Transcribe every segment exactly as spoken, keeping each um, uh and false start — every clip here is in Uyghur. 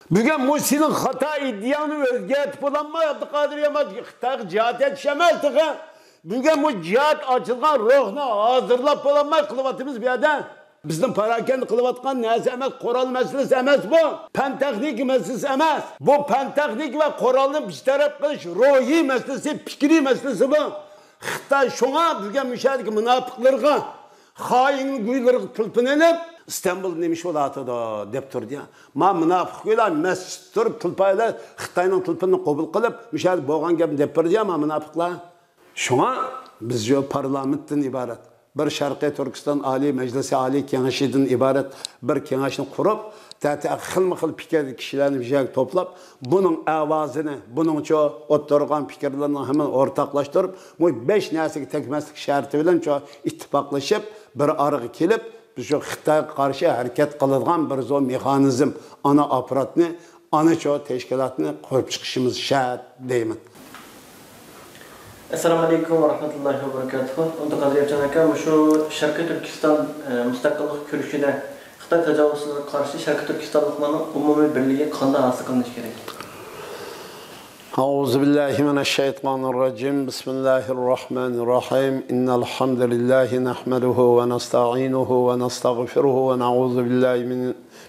بۈگۈن مۇشۇ سېنىڭ خاتا ئىدىيەڭنى ئۆزگەرتىپ بولالماي، ئابدۇقادىر ياماچ، خىتايغا جىھاد ئېتىش ئەمەس تېخى. بۈگۈن مۇشۇ جىھاد ئاچىلغان روھنى ھازىرلاپ بولالماي قىلىۋاتىمىز بۇ يەردە. بىزنىڭ پاراكەندە قىلىۋاتقان نەرسە ئەمەس، قورال مەسىلىسى ئەمەس بۇ. پەن تېخنىكا مەسىلىسى ئەمەس. بۇ پەن تېخنىكا ۋە قورالنى بىر تەرەپ قىلىش روھىي مەسىلىسى، پىكرىي مەسىلىسى بۇ. خىتاي شۇڭا بۈگۈن مۇشۇ يەردىكى مۇناپىقلىرىغا، خائىن گۇيلىرىغا تېلېفون ئېلىپ، ئىستانبۇلدا نېمە ئىش بولۇۋاتىدۇ دەپ تۇردى يا. ما مۇناپىق گۇيلار مەسچىتتە تۇرۇپ تېلېفون ئېلىپ، خىتاينىڭ تېلېفونىنى قوبۇل قىلىپ، مۇشۇ يەردە بولغان گەپنى دەپ بەردى يا، ما مۇناپىقلار. شۇڭا بىز شۇ پارلامېنتتىن ئىبارەت بىر شەرقىي تۈركىستان ئالىي مەجلىسى، ئالىي كېڭىشىدىن ئىبارەت بىر كېڭەشنى قۇرۇپ، تەتە خىلمۇ خىل پىكىردىكى كىشىلەرنى بىر يەرگە توپلاپ، بۇنىڭ ئاۋازىنى، بۇنىڭچۇ ئوتتۇرىغا قويغان پىكىرلىرىنىڭ ھەممىنى ئورتاقلاشتۇرۇپ، بۇ بەش نەرسىگە تەگمەسلىك شەرتى بىلەن شۇ ئىتتىپاقلىشىپ، بىر ئارىغا كېلىپ، بىز شۇ خىتايغا قارشى ھەرىكەت قىلىدىغان بىر زور مېخانىزم، ئانا ئاپپاراتنى، ئانا شۇ تەشكىلاتنى قۇرۇپ چىقىشىمىز شەرت دەيمەن. ئەسسالامۇ ئەلەيكۇم ۋە رەھمەتۇللاھى ۋە بەرىكاتۇھۇ. ئابدۇقادىر ياپچان ئاكا، مۇشۇ شەرقىي تۈركىستان ئە، مۇستەقىللىق كۈرىشىدە خىتاي تاجاۋۇزچىلىرىغا قارشى شەرقىي تۈركىستانلىقلارنىڭ ئومۇمىي بىرلىكى قانداق ھاسىل قىلىنىشى كېرەك؟ أعوذ بالله من الشيطان الرجيم. بسم الله الرحمن الرحيم. إن الحمد لله نحمده ونستعينه ونستغفره ونعوذ بالله من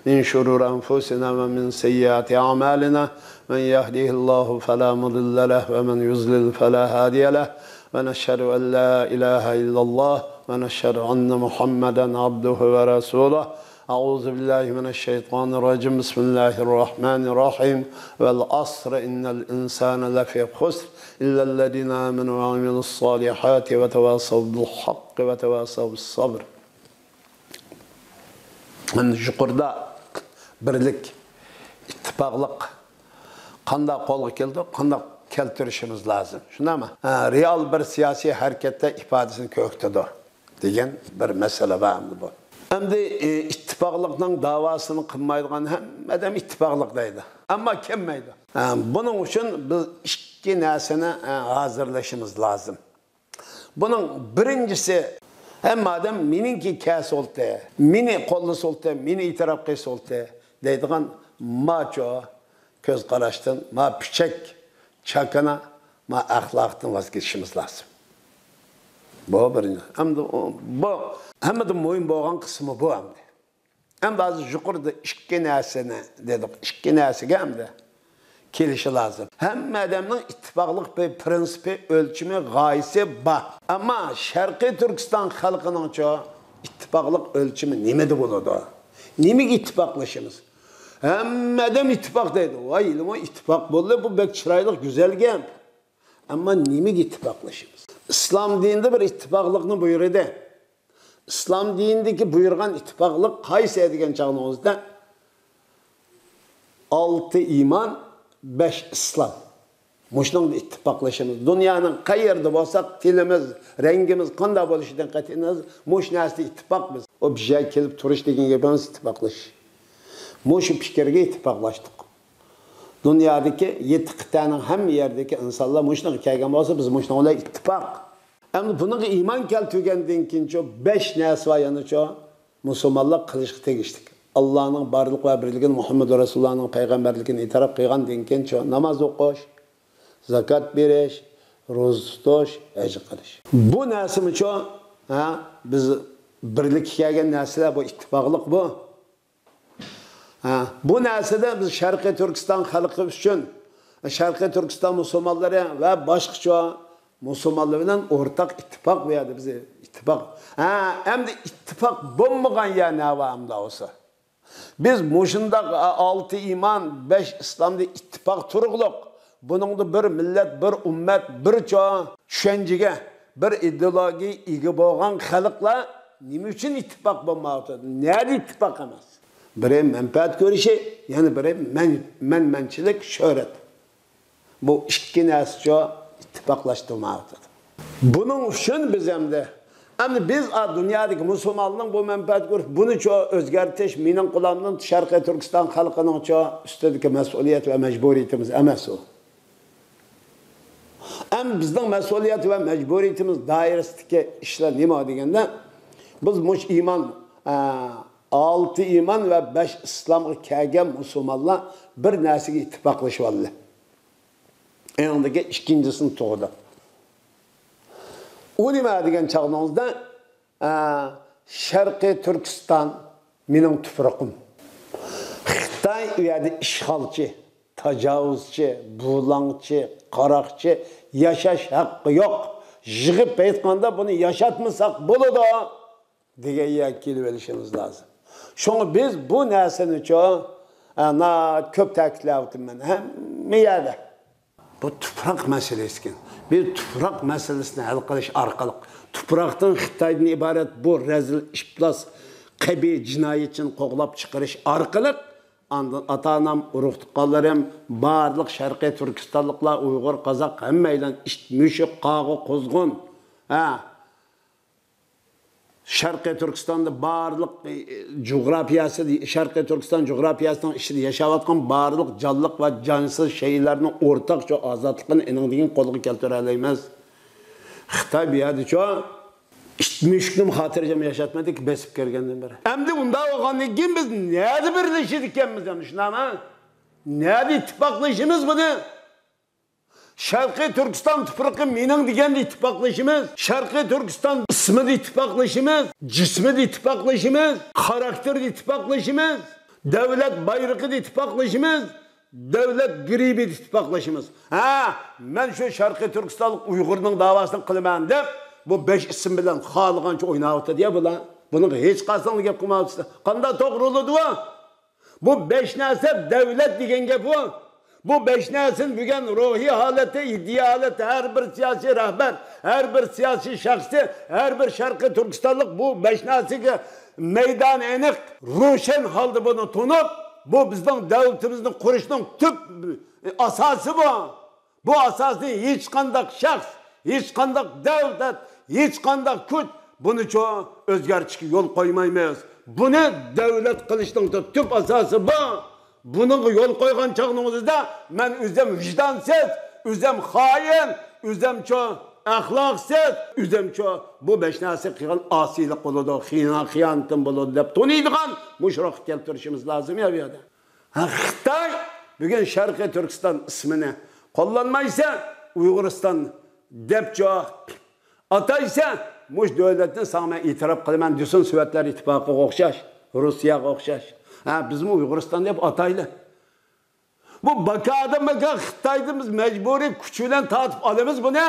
من شرور أنفسنا ومن سيئات أعمالنا. من يهده الله فلا مضل له ومن يضلل فلا هادي له. ونشهد أن لا إله إلا الله ونشهد أن محمدا عبده ورسوله. أعوذ بالله من الشيطان الرجيم. بسم الله الرحمن الرحيم. والعصر إن الإنسان لفي خسر إلا الذين آمنوا وعملوا الصالحات وتواصوا بالحق وتواصوا بالصبر. مانا يۇقىرىدا بىرلىك، ئىتتىپاقلىق قانداق قولغا كېلىدۇ، قانداق كەلتۈرۈشىمىز لازىم، شۇنداقمۇ؟ ھە، رېئال بىر سىياسىي ھەرىكەتتە ئىپادىسىنى كۆرسىتىدۇ دېگەن بىر مەسىلە بار ئەمدى بۇ. ئەمدى ئى، ئىتتىپاقلىقنىڭ داۋاسىنى قىلمايدىغان ھەممە ئادەم ئىتتىپاقلىق دەيدۇ. ئەمما كەلمەيدۇ. ھە، بۇنىڭ ئۈچۈن بىز ئىككى نەرسىنى ھە، ھازىرلىشىمىز لازىم. بۇنىڭ بىرىنچىسى، ھەممە ئادەم مېنىڭكى كەلسە بولدى، مېنى قوللىسا بولدى، مېنى ئېتىراپ قىلسا بولدى دەيدىغان ماچۇ كۆز قاراشتىن، ما پىچەك چاكىنا، ما ئەخلاقتىن ۋاز كېچىشىمىز لازىم. بۇ بىرىنچى. ئەمدى ئۇ- بۇ ھەممىدىن مۇھىم بولغان قىسمى بۇ ئەمدى. ئەمدى ھازىر يۇقىرىدا ئىككى نەرسىنى دېدۇق. ئىككى نەرسىگە ئەمدى كېلىشى لازىم. ھەممە ئادەمنىڭ ئىتتىپاقلىق بىر پىرىنسىپى، ئۆلچىمى، غايىسى بار. ئەمما شەرقىي تۈركىستان خەلقىنىڭچۇ ئىتتىپاقلىق ئۆلچىمى نېمىدە بولىدۇ؟ نېمىگە ئىتتىپاقلىشىمىز؟ ھەممە ئادەم ئىتتىپاق دەيدۇ. ۋاي، ھېلىمۇ ئىتتىپاق بولدى، بۇ بەك چىرايلىق، گۈزەل گەپ. ئەمما نېمىگە ئىتتىپاقلىشىمىز؟ ئىسلام دىنىدا بىر ئىتتىپاقلىقنى بۇيرۇدى. ئىسلام دىنىدىكى بۇيرۇغان ئىتتىپاقلىق قايسى دېگەن چاغنىڭىزدا، ئالتە ئىمان، بەش ئىسلام. مۇشۇنىڭدا ئىتتىپاقلىشىمىز. دۇنيانىڭ قەيەردە بولساق، تىلىمىز، رەڭگىمىز قانداق بولۇشىدىن قەتئىينەزەر، مۇشۇ نەرسىدە ئىتتىپاق بىز. ئۇ بىر يەرگە كېلىپ تۇرۇش دېگەن گېپىمىز ئىتتىپاقلىشىش. مۇشۇ پىكىرگە ئىتتىپاقلاشتۇق. دۇنيادىكى يەتتە قىتئەنىڭ ھەممە يەردىكى ئىنسانلار مۇشۇنىڭغا كەلگەن بولسا، بىز مۇشۇنىڭ بىلەن ئىتتىپاق. ئەمدى بۇنىڭغا ئىمان كەلتۈرگەندىن كېيىنچۇ، بەش نەرسە بار يەنىچۇ، مۇسۇلمانلار قىلىشقا تېگىشلىك. ئاللانىڭ بارلىق ۋە بىرلىكىنى، مۇھەممەد رەسۇلۇللانىڭ پەيغەمبەرلىكىنى ئېتىراپ قىلغاندىن كېيىنچۇ، ناماز ئوقۇش، زاكات بېرىش، روزا تۇتۇش، ھەج قىلىش. بۇ نەرسىمىچۇ، ھە، بىز بىرلىككە كەلگەن نەرسىلەر، بۇ ئىتتىپاقلىق بۇ. ھە، بۇ نەرسىدە بىز شەرقىي تۈركىستان خەلقى ئۈچۈن، شەرقىي تۈركىستان مۇسۇلمانلىرى ۋە باشقىچە مۇسۇلمانلار بىلەن ئورتاق ئىتتىپاق، بۇ يەردە بىز ئىتتىپاق. ھە، ئەمدى ئىتتىپاق بولمىغان يەر نەۋا ئەمدى بولسا؟ بىز مۇشۇنداق ئالتە ئىمان، بەش ئىسلامدا ئىتتىپاق تۇرۇقلۇق، بۇنىڭدا بىر مىللەت، بىر ئۈممەت، بىر چوڭ چۈشەنچىگە، بىر ئىدېئولوگىيەگە ئىگە بولغان خەلقلەر نېمە ئۈچۈن ئىتتىپاق بولمايۋاتىدۇ؟ نەدە ئىتتىپاق ئەمەس؟ بىرى مەنپەئەت كۆرۈشى، يەنە بىرى مەن، مەنمەنچىلىك، شۆھرەت. بۇ ئىككى نەرسىچۇ ئىتتىپاقلاشتۇرمايۋاتىدۇ. بۇنىڭ ئۈچۈن بىز ئەمدى، ئەمدى بىز، ئا، دۇنيادىكى مۇسۇلماننىڭ بۇ مەنپەئەت كۆرۈپ، بۇنىچۇ ئۆزگەرتىش مېنىڭ قولۇمدىن شەرقىي تۈركىستان خەلقىنىڭچۇ ئۈستىدىكى مەسئۇلىيەت ۋە مەجبۇرىيىتىمىز ئەمەس ئۇ. ئەمدى بىزنىڭ مەسئۇلىيەت ۋە مەجبۇرىيىتىمىز دائىرىسىدىكى ئىشلار نېمە دېگەندە، بىز مۇشۇ ئىمان، ئە، ئالتە ئىمان ۋە بەش ئىسلامغا كەلگەن مۇسۇلمانلار بىر نەرسىگە ئىتتىپاقلىشىۋالدى. ئېنىڭدىكى ئىككىنچىسىنى تۇغدى. ئۇ نېمە دېگەن چاغنىڭىزدا، ئە، شەرقىي تۈركىستان مېنىڭ تۇپرىقىم. خىتاي ئۇ يەردە ئىشغالچى، تاجاۋۇزچى، بۇلاڭچى، قاراقچى، ياشاش ھەققى يوق. يىغىپ ئېيتقاندا، بۇنى ياشاتمىساق بولىدۇ دېگەن يەرگە كېلىۋېلىشىمىز لازىم. شۇڭا بىز بۇ نەرسىنىچۇ، ئە، نا-، كۆپ تەكىتلەۋاتىمەن ھەممە يەردە. بۇ تۇپراق مەسىلىسىكەن. بىز تۇپراق مەسىلىسىنى ھەل قىلىش ئارقىلىق، تۇپراقتىن خىتايدىن ئىبارەت بۇ رەزىل ئىپلاس، قەبىھ جىنايەتچىنى قوغلاپ چىقىرىش ئارقىلىق، ئاندىن ئاتا-ئانام، ئۇرۇق-تۇغقانلىرىم، بارلىق شەرقىي تۈركىستانلىقلار، ئۇيغۇر، قازاق، ھەممەيلەن ئىت، مۈشۈك، قاغا، قۇزغۇن، ھە، شەرقىي تۈركىستاندا بارلىق، ئى، جۇغراپىيەسى، شەرقىي تۈركىستان جۇغراپىيەسىنىڭ ئىچىدە ياشاۋاتقان بارلىق جانلىق ۋە جانسىز شەيئىلەرنىڭ ئورتاق شۇ ئازادلىقىنى ئېنىڭدىن قولغا كەلتۈرەلەيمىز. خىتاي بۇ يەردىچۇ ئىت مۈشۈكنىمۇ خاتىرجەم ياشاتمىدى بېسىپ كىرگەندىن بېرى. ئەمدى ئۇنداق بولغاندىن كېيىن بىز نەدە بىرلىشىدىكەنمىز ئەمدى، شۇنداقمۇ؟ نەدە ئىتتىپاقلىشىمىز بۇنى؟ شەرقىي تۈركىستان تۇپرىقى مېنىڭ دېگەندە ئىتتىپاقلىشىمىز. شەرقىي تۈركىستان ئىسمىدا ئىتتىپاقلىشىمىز. جىسمىدا ئىتتىپاقلىشىمىز. خاراكتېرىدا ئىتتىپاقلىشىمىز. دۆلەت بايرىقىدا ئىتتىپاقلىشىمىز. دۆلەت گېربىدە ئىتتىپاقلىشىمىز. ھە، مەن شۇ شەرقىي تۈركىستانلىق ئۇيغۇرنىڭ داۋاسىنى قىلىمەن دەپ، بۇ بەش ئىسىم بىلەن خالىغانچە ئويناۋاتىدۇ يا بۇلار. بۇنىڭغا ھېچقايسىڭلار گەپ قىلمايۋاتىسىلەر. قانداق توغرا بولىدۇ بۇ؟ بۇ بەش نەرسە دۆلەت دېگەن گەپ بۇ. بۇ بەش نەرسىنى بۈگۈن روھىي ھالەتتە، ئىدىيە ھالەتتە ھەر بىر سىياسىي رەھبەر، ھەر بىر سىياسىي شەخسى، ھەر بىر شەرقىي تۈركىستانلىق بۇ بەش نەرسىگە مەيدانى ئېنىق، روشەن ھالدا بۇنى تونۇپ، بۇ بىزنىڭ دۆلىتىمىزنى قۇرۇشنىڭ تۈپ ئاساسى بۇ. بۇ ئاساسنى ھېچقانداق شەخس، ھېچقانداق دۆلەت، ھېچقانداق كۈچ بۇنىچۇ ئۆزگەرتىشكە يول قويمايمىز. بۇنى دۆلەت قىلىشنىڭ تۈپ ئاساسى بۇ. بۇنىڭغا يول قويغان چاغنىڭىزدا مەن ئۆزۈم ۋىجدانسىز، ئۆزۈم خائىن، ئۆزۈمچۇ ئەخلاقسىز، ئۆزۈمچۇ بۇ بەش نەرسە قىلغان ئاسىيلىق بولىدۇ، خىيانەتتىن بولىدۇ دەپ تونۇيدىغان مۇشۇ روھقا كەلتۈرۈشىمىز لازىم يا بۇ يەردە. ھە، خىتاي بۈگۈن شەرقىي تۈركىستان ئىسمىنى قوللانمايسەن، ئۇيغۇرىستان دەپچۇ ئاتايسەن، مۇشۇ دۆلەتنى ساڭا مەن ئېتىراپ قىلىمەن دېسۇن، سوۋېتلار ئىتتىپاقىغا ئوخشاش، روسىيەگە ئوخشاش. ھە، بىزمۇ ئۇيغۇرىستان دەپ ئاتايلى. بۇ باكادىن باكا خىتايدىن بىز مەجبۇرىي كۈچ بىلەن تارتىپ ئالىمىز بۇنى.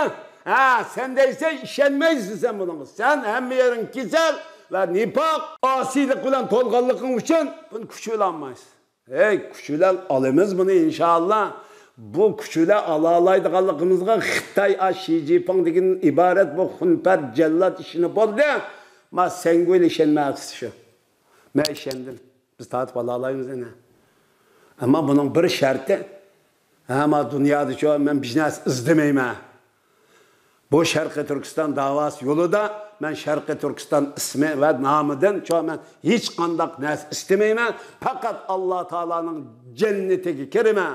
ھە، سەن دەيسەن، ئىشەنمەيسەن سەن بۇنىڭغا. سەن ھەممە يېرىڭ كېسەل ۋە نىپاق، ئاسىيلىق بىلەن تولغانلىقىڭ ئۈچۈن بۇنى كۈچ بىلەن ئالمايسەن. ھەي، كۈچ بىلەن ئالىمىز بۇنى، ئىنشائاللا. بۇ كۈچ بىلەن ئالالايدىغانلىقىمىزغا خىتاي، ئا، شى جىنپىڭ دېگەن ئىبارەت بۇ خۇنپەر جەللات ئىشىنى بولدى. ما سەنگە ئىشەنمەكسى شۇ. مەن ئىشەندىم. بىز تارتىپ ئالالايمىز ئەنە. ئەمما بۇنىڭ بىر شەرتى، ھە، ما دۇنيادىچۇ مەن بىر نەرسە ئىزدىمەيمەن. بۇ شەرقىي تۈركىستان داۋاسى يولىدا مەن شەرقىي تۈركىستان ئىسمى ۋە نامىدىن چۇ مەن ھېچقانداق نەرسە ئىستىمەيمەن. پەقەت ئاللا تائالانىڭ جەننىتىگە كىرىمەن.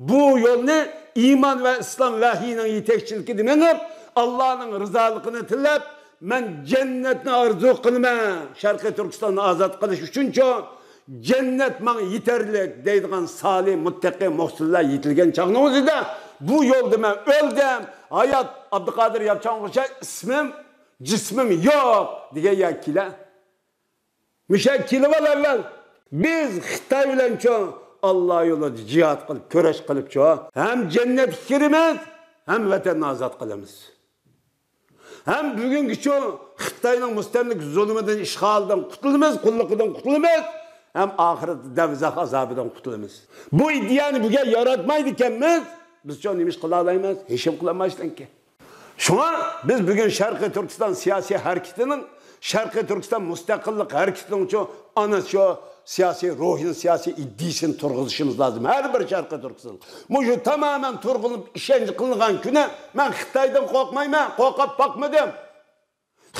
بۇ يولنى ئىمان ۋە ئىسلام ۋەھىيىنىڭ يېتەكچىلىكىدە مېڭىپ، ئاللانىڭ رىزالىقىنى تىلەپ، مەن جەننەتنى ئارزۇ قىلىمەن. شەرقىي تۈركىستاننى ئازاد قىلىش ئۈچۈنچۇ، جەننەت ماڭا يېتەرلىك دەيدىغان سالىھ، مۇتتەقى، مۇھسىنلار يېتىلگەن چاغنىڭ ئۆزىدە بۇ يولدا مەن ئۆلدۈم. ھايات ئابدۇقادىر ياپچانغا ئوخشاش ئىسمىم، جىسمىم يوق دېگەن يەرگە كېلە. مۇشۇ يەرگە كېلىۋال ئەۋۋەل. بىز خىتاي بىلەنچۇ ئاللا يولىدا جىھاد قىلىپ، كۈرەش قىلىپچۇ ھەم جەننەتكە كىرىمىز، ھەم ۋەتەننى ئازاد قىلىمىز. ھەم بۈگۈنگىچۇ خىتاينىڭ مۇستەملىكە زۇلۇمىدىن، ئىشغالىدىن قۇتۇلىمىز، قۇللۇقىدىن قۇتۇلىمىز، ھەم ئاخىرەتتە دەۋزەخ ئازابىدىن قۇتۇلىمىز. بۇ ئىدىيەنى بۈگۈن ياراتمايدىكەنمىز، بىزچۇ نېمە ئىش قىلالايمىز؟ ھېچنېمە قىلالمايسەنكى. شۇڭا بىز بۈگۈن شەرقىي تۈركىستان سىياسىي ھەرىكىتىنىڭ، شەرقىي تۈركىستان مۇستەقىللىق ھەرىكىتىنىڭچۇ ئانا شۇ سىياسىي روھىنى، سىياسىي ئىدىيىسىنى تۇرغۇزۇشىمىز لازىم. ھەر بىر شەرقىي تۈركىستان. مۇشۇ تامامەن تۇرغۇزۇپ ئىشەنچ قىلىنغان كۈنى مەن خىتايدىن قورقمايمەن، قورقۇپ باقمىدىم.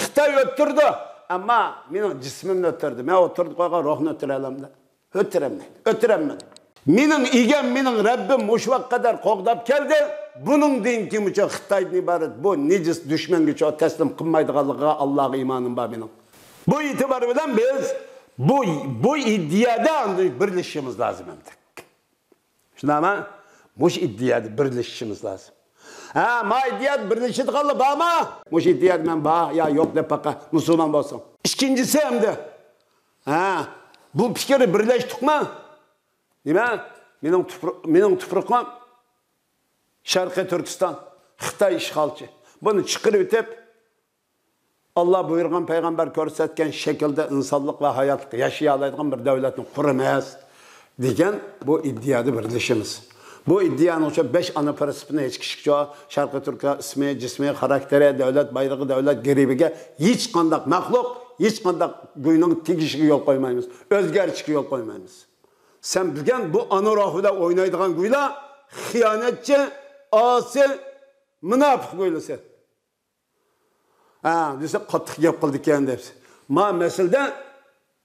خىتاي ئۆتتۈردى، ئەمما مېنىڭ جىسمىمنى ئۆتتۈردى. مەن ئۆتتۈرۈپ قويغان روھنى ئۆتتۈرەلەمدى؟ ئۆتتۈرەلمەيدۇ، ئۆتتۈرەلمىدى. مېنىڭ ئىگەم، مېنىڭ رەببىم مۇشۇ ۋاقىتقا قەدەر قوغداپ كەلدى. بۇنىڭدىن كېيىنمۇچۇ خىتايدىن ئىبارەت بۇ نىجىس دۈشمەنگىچۇ تەسلىم قىلمايدىغانلىقىغا ئاللاغا ئىمانىم بار مېنىڭ. بۇ ئېتىبار بىلەن بىز بۇ، بۇ ئىدىيەدە ئاندىن بىرلىشىشىمىز لازىم ئەمدى. شۇنداقمۇ؟ مۇشۇ ئىدىيەدە بىرلىشىشىمىز لازىم. ھە، ما ئىدىيەدە بىرلىشىدىغانلار بارمۇ؟ مۇشۇ ئىدىيەدە مەن بار يا يوق دەپ باقا، مۇسۇلمان بولسۇن. ئىككىنچىسى ئەمدى، ھە، بۇ پىكىر بىرلەشتۇقمۇ؟ نېمە؟ مېنىڭ تۇپرا-، مېنىڭ تۇپرىقىم شەرقىي تۈركىستان، خىتاي ئىشغالچى. بۇنى چىقىرىۋېتىپ، ئاللا بۇيرۇغان، پەيغەمبەر كۆرسەتكەن شەكىلدە ئىنسانلىق ۋە ھاياتلىق ياشىيالايدىغان بىر دۆلەتنى قۇرىمىز دېگەن بۇ ئىدىيەدە بىرلىشىمىز. بۇ ئىدىيەنىڭ شۇ بەش ئانا پىرىنسىپىنى ھېچ كىشىكچە شەرقىي تۈركلەر ئىسمى، جىسمى، خاراكتېرى، دۆلەت بايرىقى، دۆلەت گېربىگە ھېچقانداق مەخلۇق، ھېچقانداق گۇينىڭ تېگىشىگە يول قويمايمىز، ئۆزگەرتىشىگە يول قويمايمىز. سەن بۈگۈن بۇ ئانا روھى بىلەن ئوينايدىغان گۇيلا خىيانەتچى، ئاسىي، مۇناپىق گۇيلىسى. ھە، دېسە، قاتتىق گەپ قىلدىكەن دەپ. ما مەسىلىدە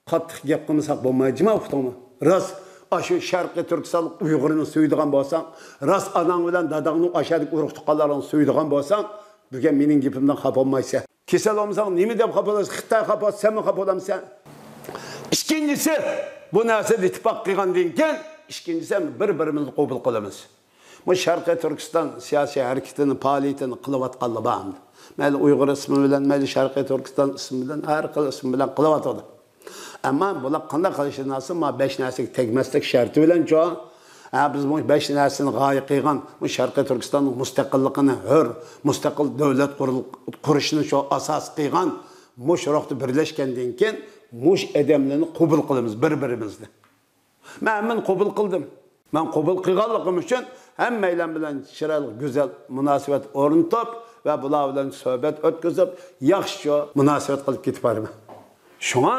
قاتتىق گەپ قىلمىساق بولمايدۇ، جۇما، ئۇقتۇڭمۇ؟ راست، ئاشۇ شەرقىي تۈركىستانلىق ئۇيغۇرنى سۆيىدىغان بولساڭ، راست ئاناڭ بىلەن داداڭنىڭ ئاشادىكى ئۇرۇق تۇغقانلارنى سۆيىدىغان بولساڭ، بۈگۈن مېنىڭ گېپىمدىن خاپا بولمايسەن. كېسەل بولمىساڭ، نېمە دەپ خاپا بولىسەن؟ خىتاي خاپا بولسا، سەنمۇ خاپا بولامسەن؟ ئىككىنچىسى، بۇ نەرسىدە ئىتتىپاق قىلغاندىن كېيىن، ئىككىنچىسى، بىر-بىرىمىزنى قوبۇل قىلىمىز. بۇ شەرقىي تۈركىستان سىياسىي ھەرىكىتىنى، پائالىيىتىنى قىلىۋاتقانلار بار ئەمدى. مەيلى ئۇيغۇر ئىسمى بىلەن، مەيلى شەرقىي تۈركىستان ئىسمى بىلەن، ھەر خىل ئىسىم بىلەن قىلىۋاتىدۇ. ئەمما بۇلار قانداق قىلىشى لازىم؟ ما بەش نەرسىگە تەگمەسلىك شەرتى بىلەنچۇ، ھە، بىز بۇ بەش نەرسىنى غايە قىلغان، بۇ شەرقىي تۈركىستاننىڭ مۇستەقىللىقىنى، ھۆر، مۇستەقىل دۆلەت قۇرۇل-، قۇرۇشىنى شۇ ئاساس قىلغان، مۇشۇ روھتا بىرلەشكەندىن كېيىن، مۇشۇ ئادەملەرنى قوبۇل قىلىمىز بىر-بىرىمىزنى. مەن ھەممىنى قوبۇل قىلدىم. مەن قوبۇل قىلغانلىقىم ئۈچۈن ھەممەيلەن بىلەن چىرايلىق، گۈزەل مۇناسىۋەت ئورنىتىپ ۋە بۇلار بىلەن سۆھبەت ئۆتكۈزۈپ، ياخشىچە مۇناسىۋەت قىلىپ كېتىپ بارىمەن. شۇڭا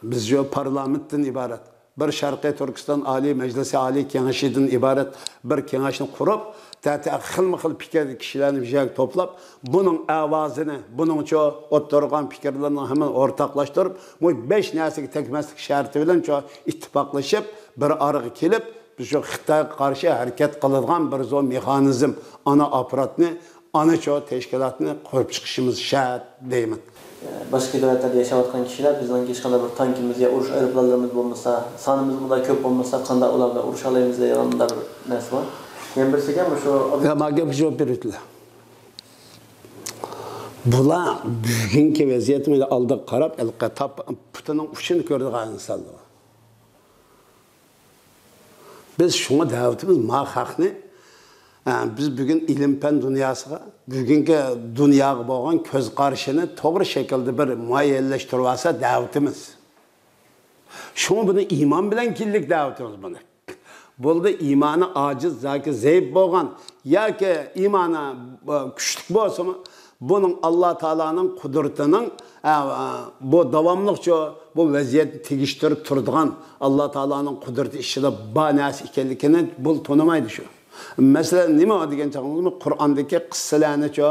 بىز شۇ پارلامېنتتىن ئىبارەت، بىر شەرقىي تۈركىستان ئالىي مەجلىسى، ئالىي كېڭىشىدىن ئىبارەت بىر كېڭەشنى قۇرۇپ، تەتۈ خىلمۇ خىل پىكىردىكى كىشىلەرنى بۇ يەرگە توپلاپ، بۇنىڭ ئاۋازىنى، بۇنىڭچۇ ئوتتۇرىغا پىكىرلىرىنى ھەممىنى ئورتاقلاشتۇرۇپ، بۇ بەش نەرسىگە تەگمەسلىك شەرتى بىلەنچۇ ئىتتىپاقلىشىپ، بىر ئارىغا كېلىپ، بىز شۇ خىتايغا قارشى ھەرىكەت قىلىدىغان بىر زور مېخانىزم، ئانا ئاپپاراتنى، ئانىچۇ تەشكىلاتنى قۇرۇپ چىقىشىمىز شەرت دەيمەن. باشقا دۆلەتلەردە ياشاۋاتقان كىشىلەر بىزنىڭ ھېچقانداق بىر تانكىمىز يا ئۇرۇش ئايروپىلانلىرىمىز بولمىسا، سانىمىز بۇنداق كۆپ بولمىسا، قانداق ئۇلار بىلەن ئۇرۇشالايمىز دېگەن مۇنداق بىر نەرسە بار. يەنە بىرسىگە مۇشۇ يا، ما گەپكە جاۋاب بېرىۋېتىلە. بۇلار بۈگۈنكى ۋەزىيەتنى ئالدىغا قاراپ، ھېلىقى تاپ پۇتىنىڭ ئۇچىنى كۆرىدىغان ئىنسانلار. بىز شۇڭا دەۋېتىمىز، ما خەقنى، ئە، بىز بۈگۈن ئىلىم-پەن دۇنياسىغا، بۈگۈنكى دۇنياغا بولغان كۆز قارىشىنى توغرا شەكىلدە بىر مۇئەييەنلەشتۈرۈۋالسا دەۋېتىمىز. شۇڭا بۇنى ئىمان بىلەن كېلىلىك دەۋېتىمىز بۇنى. بولدى، ئىمانى ئاجىز ياكى زەئىپ بولغان ياكى ئىمانى، ئە، كۈچلۈك بولسىمۇ، بۇنىڭ ئاللا تائالانىڭ قۇدرىتىنىڭ، ئە، ئە، بۇ داۋاملىقچۇ بۇ ۋەزىيەتنى تېگىشتۈرۈپ تۇرىدىغان ئاللا تائالانىڭ قۇدرىتى ئىچىدە بار نەرسە ئىكەنلىكىنى بۇ تونۇمايدۇ شۇ. مەسىلەن، نېمە دېگەن چاغىمىزمۇ قۇرئاندىكى قىسسىلەرنىچۇ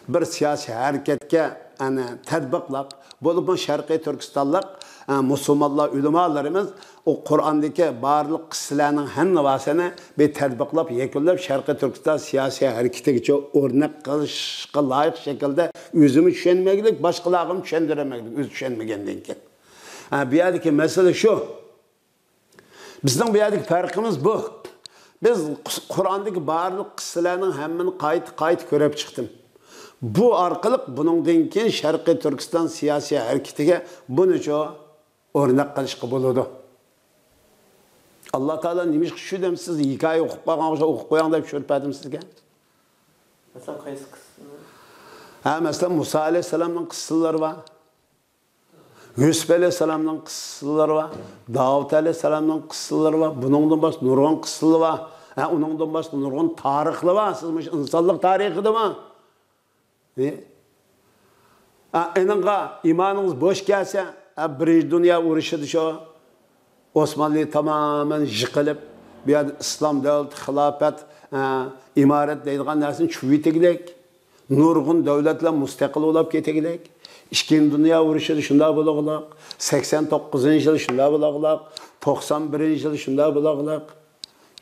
بىر سىياسىي ھەرىكەتكە، ئەنە، تەتبىقلاپ، بولۇپمۇ شەرقىي تۈركىستانلىق، ئە، مۇسۇلمانلار، ئۆلىمالىرىمىز ئۇ قۇرئاندىكى بارلىق قىسسىلەرنىڭ ھەممىۋاسىنى بىر تەتبىقلاپ، يەكۈنلەپ، شەرقىي تۈركىستان سىياسىي ھەرىكىتىگىچۇ ئۆرنەك قىلىشقا لايىق شەكىلدە ئۆزىمۇ چۈشەنمەكلىك، باشقىلارغىمۇ چۈشەندۈرەلمەكلىك، ئۆزى چۈشەنمىگەندىن كېيىن. ھە، بۇ يەردىكى مەسىلە شۇ. بىزنىڭ بۇ يەردىكى پەرقىمىز بۇ. بىز قۇرئاندىكى بارلىق قىسسىلەرنىڭ ھەممىنى قايتا-قايتا كۆرۈپ چىقتىم. بۇ ئارقىلىق بۇنىڭدىن كېيىن شەرقىي تۈركىستان سىياسىي ھەرىكىتىگە بۇنىچۇ ئۆرنەك قىلىشقا بولىدۇ. ئاللا تائالا نېمىشقا چۈشۈردۈم، سىز ھېكايە ئوقۇپ قالغان بولسا ئوقۇپ قويۇڭ دەپ چۈشۈرۈپ بەردىم سىزگە. مەسىلەن، قايسى قىسمىنى؟ ھە، مەسىلەن، مۇسا ئەلەيھىسسالامنىڭ قىسسىلىرى بار. يۈسۈپ ئەلەيھىسسالامنىڭ قىسسىلىرى بار. داۋۇت ئەلەيھىسسالامنىڭ قىسسىلىرى بار. بۇنىڭدىن باشقا نۇرغۇن قىسسىلىرى بار. ھە، ئۇنىڭدىن باشقا نۇرغۇن تارىخلار بار. سىز مۇشۇ ئىنسانلىق تارىخىدا بار. ئە، ئېنىڭغا ئىمانىڭىز بوش كەلسە، ئە، بىرىنچى دۇنيا ئۇرۇشىدا شۇ ئوسمانلى تامامەن يىقىلىپ، بۇ يەردە ئىسلام دۆلىتى، خىلاپەت، ئە، ئىمارەت دەيدىغان نەرسىنى چۈشۈرۈۋېتىگلىك. نۇرغۇن دۆلەتلەر مۇستەقىل بولاپ كېتىگلىك. ئىككىنچى دۇنيا ئۇرۇشىدا شۇنداق بولغلىق، سەكسەن توققۇزىنچى يىل شۇنداق بولغلىق، توقسان بىرىنچى يىل شۇنداق بولغلىق.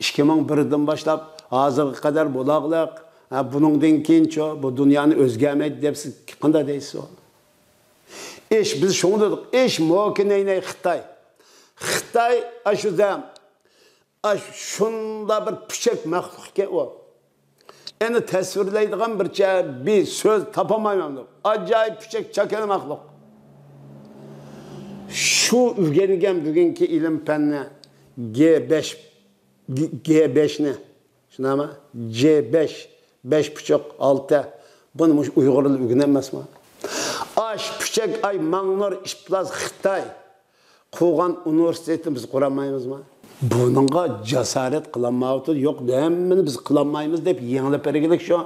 ئىككى مىڭ بىردىن باشلاپ ھازىرغا قەدەر بولاغلىق. ھە، بۇنىڭدىن كېيىنچۇ بۇ دۇنيانى ئۆزگەرمەيدۇ دەپ سىز قانداق دەيسىز ئۇ؟ ئىش، بىز شۇڭا دېدۇق، ئىش موكىنەينەي خىتاي. خىتاي ئاشۇ زەم، ئاش شۇنداق بىر پۈچەك مەخلۇق ئىكەن ئۇ. ئەنە تەسۋىرلەيدىغان بىرچە بىر سۆز تاپالمايمەن. ئاجايىپ پۈچەك چاكىنا مەخلۇق. شۇ ئۆگەنگەن بۈگۈنكى ئىلىم پەننى، گ بەش، گ بەشنى، شۇنداقمۇ؟ ج بەش، بەش پۇچۇق، ئالتە. بۇنى مۇشۇ ئۇيغۇرلار ئۆگىنەلمەسمۇ؟ ئاش پۈچەك، ئاي ماڭنۇر ئىپلاس خىتاي قۇرغان ئۇنىۋېرسىتېتنى بىز قۇرالمايمىزمۇ؟ بۇنىڭغا جاسارەت قىلالمايۋاتىدۇ. يوق، ھەممىنى بىز قىلالمايمىز دەپ يېڭىلىپ بەرگىلىك شۇ.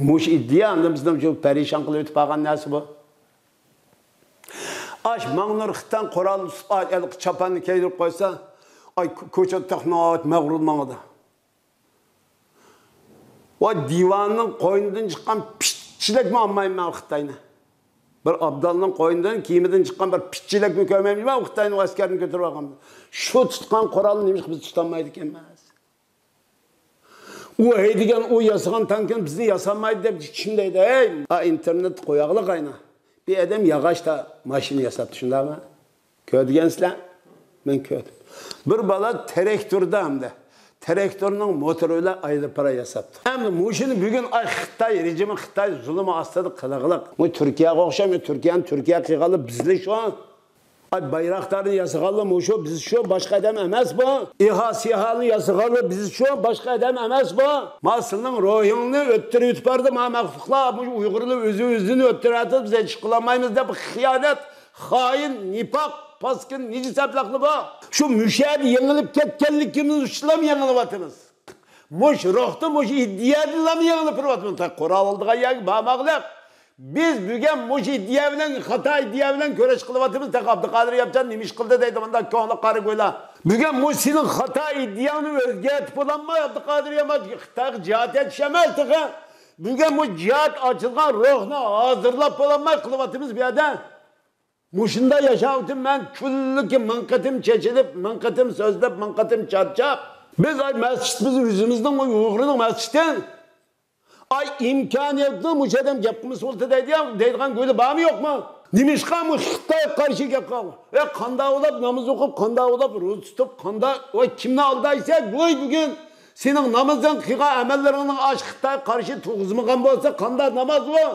مۇشۇ ئىدىيە ئاندىن بىزنىڭ شۇ پەرىشان قىلىۋېتىپ قالغان نەرسە بۇ. ئاش ماڭنۇر خىتاي قورال تۇتۇپ، ئاي، چاپاننى كىيدۈرۈپ قويسا، ئاي، كو-، كوچىدا تېخنىك مەغرۇر ماڭىدۇ. ۋاي، دىۋاننىڭ قوينىدىن چىققان پىچچىلەكمۇ ئالمايمەن خىتاينى. بىر ئابدالنىڭ قوينىدىن، كىيىمىدىن چىققان بىر پىچچىلەكنى كۆرمەيمەن خىتاينىڭ ئەسكەرنى كۆتۈرۈپ ئالغان. شۇ تۇتقان قورالنى نېمىشقا بىز تۇتالمايدىكەنمىز؟ ئۇ ھەيدىگەن، ئۇ ياسىغان تانكىنى بىزنى ياسالمايدۇ دەپ كىم دەيدۇ؟ ھەي، ھا، ئىنتېرنېتتا قوياغلىق ئاينا. بىر ئادەم ياغاچتا ماشىنا ياساپتۇ، شۇنداقمۇ؟ كۆرگەنسىلەر؟ مەن كۆردۈم. بىر بالا تىراكتوردا ھەمدە تىراكتورنىڭ موتورى بىلەن ئايروپىلان ياساپتۇ. ئەمدى مۇشۇنى بۈگۈن، ئاي، خىتاي رېجىمى، خىتاي زۇلۇمى ئاستىدا قىلغىلىق. بۇ تۈركىيەگە ئوخشاش، تۈركىيەنى تۈركىيە قىلغانلار بىزلا شۇ. ئاي، بايراقدارنى ياسىغانلار مۇشۇ، بىز شۇ، باشقا ئادەم ئەمەس بۇ. ئىھا سىھانى ياسىغانلار بىز شۇ، باشقا ئادەم ئەمەس بۇ. ما سېنىڭ روھىڭنى ئۆتتۈرۈۋېتىپ بەردى ما مەخلۇقلار، مۇشۇ ئۇيغۇرلار ئۆزى ئۆزىنى ئۆتتۈرۈۋاتىدۇ، بىز ھېچ قىلالمايمىز دەپ خىيانەت، خائىن، نىپاق، پاسكىن، نىجىس ئەخلاقلار بۇ. شۇ مۇشۇ يەردە يېڭىلىپ كەتكەنلىكىمىز ئۈچۈنلا يېڭىلىۋاتىمىز. مۇشۇ روھتا، مۇشۇ ئىدىيەدىنلا يېڭىلىپ تۇرۇۋاتىمىز. تېخى قورال ئالىدىغان يەرگە بارماقلىق. بىز بۈگۈن مۇشۇ ئىدىيە بىلەن، خاتا ئىدىيە بىلەن كۈرەش قىلىۋاتىمىز. تېخى ئابدۇقادىر ياپچان نېمە ئىش قىلدى دەيدۇ مۇنداق كۆڭلى قارا گۇيلار. بۈگۈن مۇشۇ سېنىڭ خاتا ئىدىيەڭنى ئۆزگەرتىپ بولالماي ئابدۇقادىر ياپچان خىتايغا جىھاد ئېتىش ئەمەس تېخى. بۈگۈن بۇ جىھاد ئاچىلغان روھنى ھازىرلاپ بولالماي قىلىۋاتىمىز بۇ يەردە. مۇشۇنداق ياشاۋاتىمەن، كۈنلۈكى مىڭ قېتىم چېچىلىپ، مىڭ قېتىم سۆزلەپ، مىڭ قېتىم چارچاپ. بىز، ئاي، مەسچىت، بىز ئۆزىمىزنىڭ ئۇيغۇرنىڭ مەسچىتى. ئاي، ئىمكانىيەتنى مۇشۇ ئادەم گەپ قىلمىسا بولدى دەيدىغان، دەيدىغان گۆلى بارمۇ يوقمۇ؟ نېمىشقا مۇ خىتايغا قارشى گەپ قىلغان؟ ئە، قانداق بولاپ ناماز ئوقۇپ، قانداق بولاپ روزا تۇتۇپ، قانداق، ۋاي، كىمنى ئالدايسەن؟ ۋاي، بۈگۈن سېنىڭ نامىزىڭ قىلغان ئەمەللىرىڭنىڭ ئاش خىتايغا قارشى تۇرغۇزمىغان بولسا، قانداق ناماز بۇ؟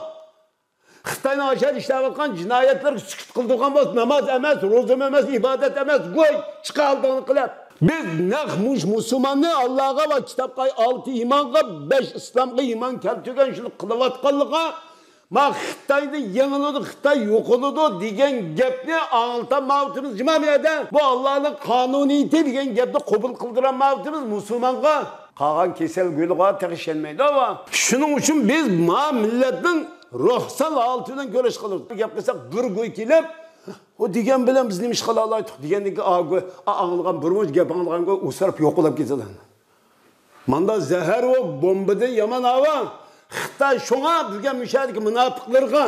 خىتاينىڭ ئاشۇ يەردە ئىشلەۋاتقان جىنايەتلىرىگە سۈكۈت قىلدۇرغان بولسا، ناماز ئەمەس، روزىمۇ ئەمەس، ئىبادەت ئەمەس، گوي، چىقار ئالدىڭنى قىلىپ. بىز نەق مۇش مۇسۇلماننى ئاللاغا ۋە كىتابقا، ئالتە ئىمانغا، بەش ئىسلامغا ئىمان كەلتۈرگەن شۇنى قىلىۋاتقانلىقىغا، ما خىتايدا يېڭىلىدۇ، خىتاي يوقىلىدۇ دېگەن گەپنى ئاڭلىتالمايۋاتىمىز جۇما بۇ يەردە. بۇ ئاللانىڭ قانۇنىيىتى دېگەن گەپنى قوبۇل قىلدۇرالمايۋاتىمىز مۇسۇلمانغا. قالغان كېسەل گۇيلىغا تېخى ئىشەنمەيدۇ. شۇنىڭ ئۈچۈن بىز ما مىللەتنىڭ روھسان ھالىتى بىلەن كۈرەش قىلىمىز. گەپ قىلساق، بىر گۇي كېلىپ، ئۇ دېگەن بىلەن بىز نېمە ئىش قىلالايتتۇق دېگەندىن كېيىن، ئا، گۇي، ئا، ئاڭلىغان بىر مۇنچە گەپ ئاڭلىغان گۇي ئۇسراپ يوقىلاپ كېتىدۇ. ماندا زەھەر ۋە بومبىدىن يامان ھاۋا. خىتاي شۇڭا بۈگۈن مۇشۇ يەردىكى مۇناپىقلىرىغا،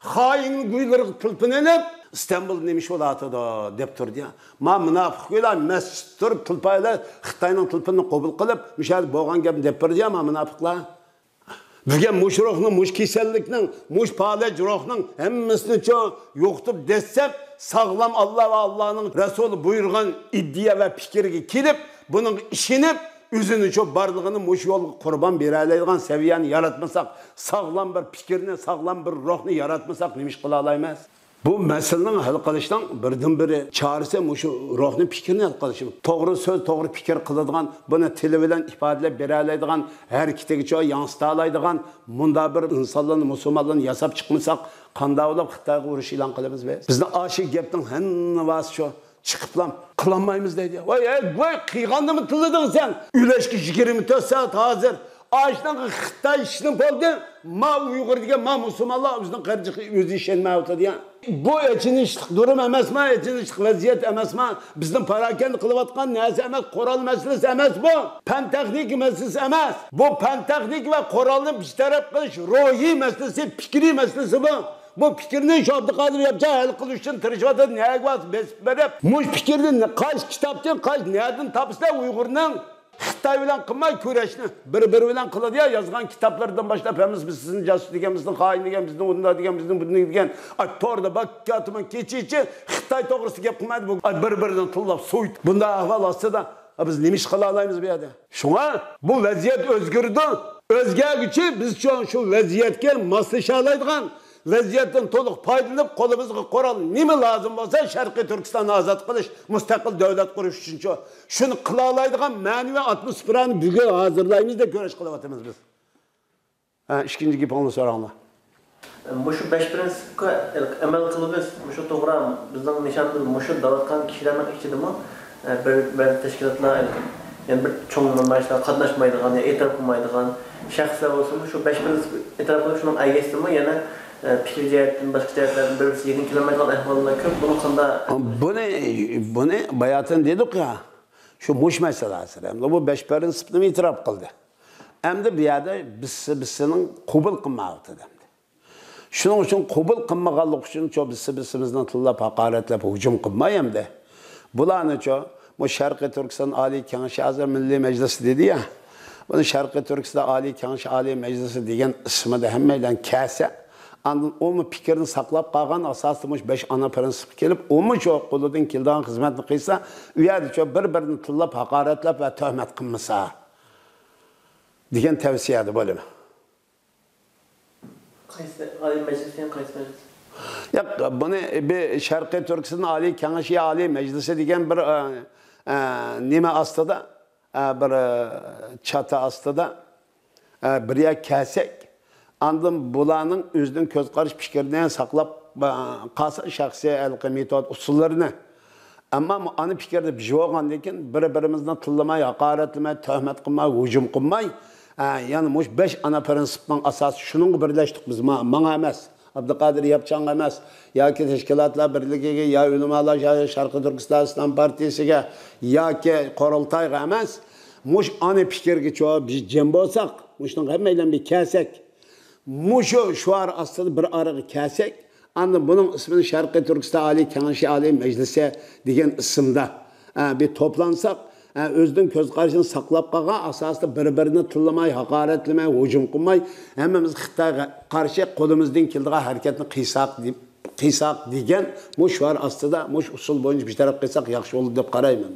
خائىن گۇيلىرىغا تېلېفون ئېلىپ، ئىستانبۇلدا نېمە ئىش بولۇۋاتىدۇ دەپ تۇردى يا. ما مۇناپىق گۇيلار مەسچىتتە تۇرۇپ، تېلېفون ئېلىپ، خىتاينىڭ تېلېفونىنى قوبۇل قىلىپ، مۇشۇ يەردە بولغان گەپنى دەپ بەردى يا، ما مۇناپىقلار. بۈگۈن مۇشۇ روھنىڭ، مۇشۇ كېسەللىكنىڭ، مۇشۇ پالەچ روھنىڭ ھەممىسىنى چۇ يوقىتىپ دەسسەپ، ساغلام ئاللا ۋە ئاللانىڭ رەسۇلى بۇيرۇغان ئىدىيە ۋە پىكىرگە كېلىپ، بۇنىڭغا ئىشىنىپ، ئۆزىنى چۇ بارلىقىنى مۇشۇ يولغا قۇربان بېرەلەيدىغان سەۋىيەنى ياراتمىساق، ساغلام بىر پىكىرنى، ساغلام بىر روھنى ياراتمىساق، نېمە ئىش قىلالايمىز؟ بۇ مەسىلىنىڭ ھەل قىلىشنىڭ بىردىنبىرى چارىسى مۇشۇ روھنى، پىكىرنى ھەل قىلىش. توغرا سۆز، توغرا پىكىر قىلىدىغان، بۇنى تىلى بىلەن ئىپادىلەپ بېرەلەيدىغان، ھەرىكىتىگىچە ياڭزىتالايدىغان مۇنداق بىر ئىنسانلارنى، مۇسۇلمانلارنى ياساپ چىقمىساق، قانداق بولۇپ خىتايغا ئۇرۇش ئېلان قىلىمىز بىز؟ بىزنىڭ ئاشۇ گەپنىڭ ھەممىسى شۇ. چىقىپلام قىلالمايمىز دەيدۇ. ۋاي، ھەي، ۋاي، قىلغاندىمۇ تىللىدىڭ سەن؟ ئۈلەشكە يىگىرمە تۆت سائەت ھازىر. ئاشۇنىڭغا خىتاي ئىشىنىپ بولدى. ما ئۇيغۇر دېگەن، ما مۇسۇلمانلار ئۆزىنىڭ قېرىچىقى ئۆزى ئىشەنمەيۋاتىدۇ يا. بۇ ئېچىنىشلىق دۇرۇم ئەمەسما؟ ئېچىنىشلىق ۋەزىيەت ئەمەسما؟ بىزنىڭ پاراكەندە قىلىۋاتقان نەرسە ئەمەس، قورال مەسىلىسى ئەمەس بۇ. پەن تېخنىكا مەسىلىسى ئەمەس. بۇ پەن تېخنىكا ۋە قورالنى بىر تەرەپ قىلىش روھىي مەسىلىسى، پىكرىي مەسىلىسى بۇ. بۇ پىكىرنى شۇ ئابدۇقادىر ياپچان ھەل قىلىش ئۈچۈن تىرىشىۋاتىدۇ. نەگە بارسا بېسىپ بېرىپ، مۇشۇ پىكىرنى قايسى كىتابتىن، قايسى نەدىن تاپسىلەر ئۇيغۇرنىڭ؟ خىتاي بىلەن قىلماي كۈرەشنى، بىر-بىرى بىلەن قىلىدۇ يا، يازغان كىتابلىرىدىن باشلاپ ھەممىسى بىز سىزنى جاسۇس دېگەن، بىزنى خائىن دېگەن، بىزنى ئۇنداق دېگەن، بىزنى بۇنداق دېگەن. ئاي، توردا باككاتىمان كېچىچە خىتاي توغرىسىدا گەپ قىلمايدۇ. بۇ، ئاي، بىر-بىرىنى تىللاپ سويۇپ. بۇنداق ئەھۋال ئاستىدا، ئا، بىز نېمە ئىش قىلالايمىز بۇ يەردە؟ شۇڭا بۇ ۋەزىيەت ئۆزگىرىدۇ. ئۆزگەرگۈچى بىز شۇ، شۇ ۋەزىيەتكە ماسلىشالايدىغان، ۋەزىيەتتىن تولۇق پايدىلىنىپ، قولىمىزغا قورال نېمە لازىم بولسا، شەرقىي تۈركىستاننى ئازاد قىلىش، مۇستەقىل دۆلەت قۇرۇش ئۈچۈن شۇ، شۇنى قىلالايدىغان مەنىۋى ئاتموسفېرانى بۈگۈن ھازىرلايمىز دەپ كۈرەش قىلىۋاتىمىز بىز. ھە، ئىككىنچى گېپىڭلارنى سوراڭلار. مۇشۇ بەش پىرىنسىپقا ئەمەل قىلىمىز، مۇشۇ توغرا، بىزنىڭ نىشانىمىز مۇشۇ دەۋاتقان كىشىلەرنىڭ ئىچىدىمۇ، ئە، بىر، بەزى تەشكىلاتلار، يەنە بىر چوڭ نامايىشلار قاتناشمايدىغان يا ئېتىراپ قىلمايدىغان شەخسلەر بولسىمۇ، شۇ بەش پىرىنسىپ ئېتىراپ قىلىپ، شۇنىڭ ئەگەشتىمۇ يەنە، ئە، پىكىر جەھەتتىن، باشقا جەھەتلەردىن بىر-بىرسىگە يېقىن كېلەلمەيدىغان ئەھۋاللار كۆپ. بۇنى قانداق؟ بۇنى، بۇنى باياتىن دېدۇق يا، شۇ مۇش مەسىلە ھازىر. ئەمدى بۇ بەش پىرىنسىپنىمۇ ئېتىراپ قىلدى. ئەمدى بۇ يەردە بىسسى بىسسىنىڭ قوبۇل قىلمايۋاتىدۇ ئەمدى. شۇنىڭ ئۈچۈن قوبۇل قىلمىغانلىقى ئۈچۈن شۇ بىسسى بىسسىمىزنى تىللاپ، ھاقارەتلەپ، ھۇجۇم قىلماي ئەمدى. بۇلارنىچۇ، بۇ شەرقىي تۈركىستان ئالىي كېڭىشى، ھازىر مىللىي مەجلىسى دېدى يا. بۇنى شەرقىي تۈركىستان ئالىي كېڭىشى، ئالىي مەجلىسى دېگەن ئىسمىدا ھەممەيلەن كەلسە، ئاندىن ئۇمۇ پىكرىنى ساقلاپ قالغان ئاساستا مۇشۇ بەش ئانا پىرىنسىپقا كېلىپ، ئۇمۇ شۇ قولىدىن كېلىدىغان خىزمەتنى قىلسا، ئۇ يەردىچۇ بىر-بىرىنى تىللاپ، ھاقارەتلەپ ۋە تۆھمەت قىلمىسا دېگەن تەۋسىيەدە بولىمەن. قايسى ئالىي مەجلىس دېگەن قايسى مەجلىس؟ ياق، بۇنى بىر شەرقىي تۈركىستان ئالىي كېڭىشى، ئالىي مەجلىسى دېگەن بىر، ئە، ئە، نېمە ئاستىدا، ئە، بىر، ئە، چاتا ئاستىدا، ئە، بىر يەرگە كەلسەك، ئاندىن بۇلارنىڭ ئۆزىنىڭ كۆز قارىشى، پىكرىنى ساقلاپ، ئە، قالسا شەخسىي ھېلىقى مېتود ئۇسۇللىرىنى. ئەمما ئانا پىكىردە بىر بولغاندىن كېيىن بىر-بىرىمىزنى تىللىماي، ھاقارەتلىمەي، تۆھمەت قىلماي، ھۇجۇم قىلماي، ئە، يەنى مۇشۇ بەش ئانا پىرىنسىپنىڭ ئاساسى شۇنىڭغا بىرلەشتۇق بىز، ما-، ماڭا ئەمەس، ئابدۇقادىر ياپچانغا ئەمەس، ياكى تەشكىلاتلار بىرلىكىگە، يا ئۆلىمالار، يا شەرقىي تۈركىستان ئىسلام پارتىيىسىگە، ياكى قۇرۇلتايغا ئەمەس، مۇشۇ ئانا پىكىرگىچۇ بىز جەم بولساق، مۇشۇنىڭغا ھەممەيلەن بىر كەلسەك، مۇشۇ شوئار ئاستىدا بىر ئارىغا كەلسەك، ئاندىن بۇنىڭ ئىسمىنى شەرقىي تۈركىستان ئالىي كېڭىشى، ئالىي مەجلىسى دېگەن ئىسىمدا، ئە، بىر توپلانساق، ئە، ئۆزىنىڭ كۆز قارىشىنى ساقلاپ قالغان ئاساستا بىر-بىرىنى تىللىماي، ھاقارەتلىمەي، ھۇجۇم قىلماي، ھەممىمىز خىتايغا قارشى قولىمىزدىن كېلىدىغان ھەرىكەتنى قىلساق دېيىپ، قىلساق دېگەن مۇشۇ شوئار ئاستىدا، مۇشۇ ئۇسۇل بويىچە بىر تەرەپ قىلساق ياخشى بولىدۇ دەپ قارايمەن.